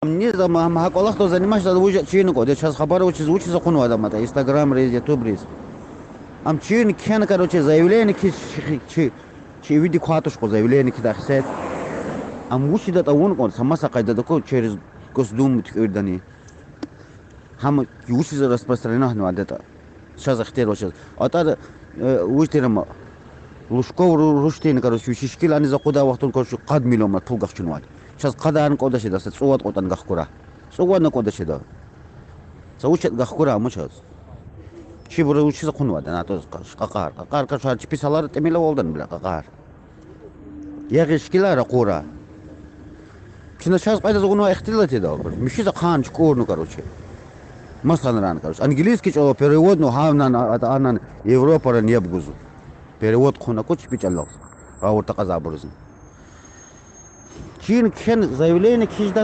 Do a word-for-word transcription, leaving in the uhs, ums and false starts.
Ам низ, ам, ам гьа кӀвалахдал заниматься жезвайди вуж я чирна кӀанда, чаз хабар авачиз, вучиз акъуднавайди ам ятӀа Instagram-риз, YouTube-риз. Ам чирна кхьена, короче, заявление кхьиз чи, чи, чи ивидик квай туш кьван заявление кхьидай хесет. Ам вучиз ятӀа авуна кӀанда, са маса къайдада ку через Госдуму туькӀуьрдани. Гьам вучиз распространёнвайди ятӀа. Чаз ихтияр ава чаз. АтӀар, э, вуж тир ам, Лужков Ру-, Рушдин, короче, вичи шикил аниз акъуддай вахтунда, короче, къад миллион манат пул гахчунвайди. Чаз къадарна кӀандач ида, са цӀувад кьватӀан гахкурай. ЦӀувадни кӀандач ида. Са вуч ятӀа гахкурай ама чаз. Чибур вучиз акъуднавайди ятӀа кьакьар. Кьакьар, короче, чпи салар тӀимилвалдани, бля, кьакьар. Ягъиз шикилар ракъура. Чна чаз къвайдаз авунвай ихтилат ида, мишиз ахъайна чукӀурна, короче. Масанран, короче. Английский чӀалал переводна гьанан, а, анан Европаран яб гузва. Перевод хъувуна кӀанда чпи чӀалал. Гъавурда кьазвайбурузни. Чирна кхьена заявление кхьиз жедай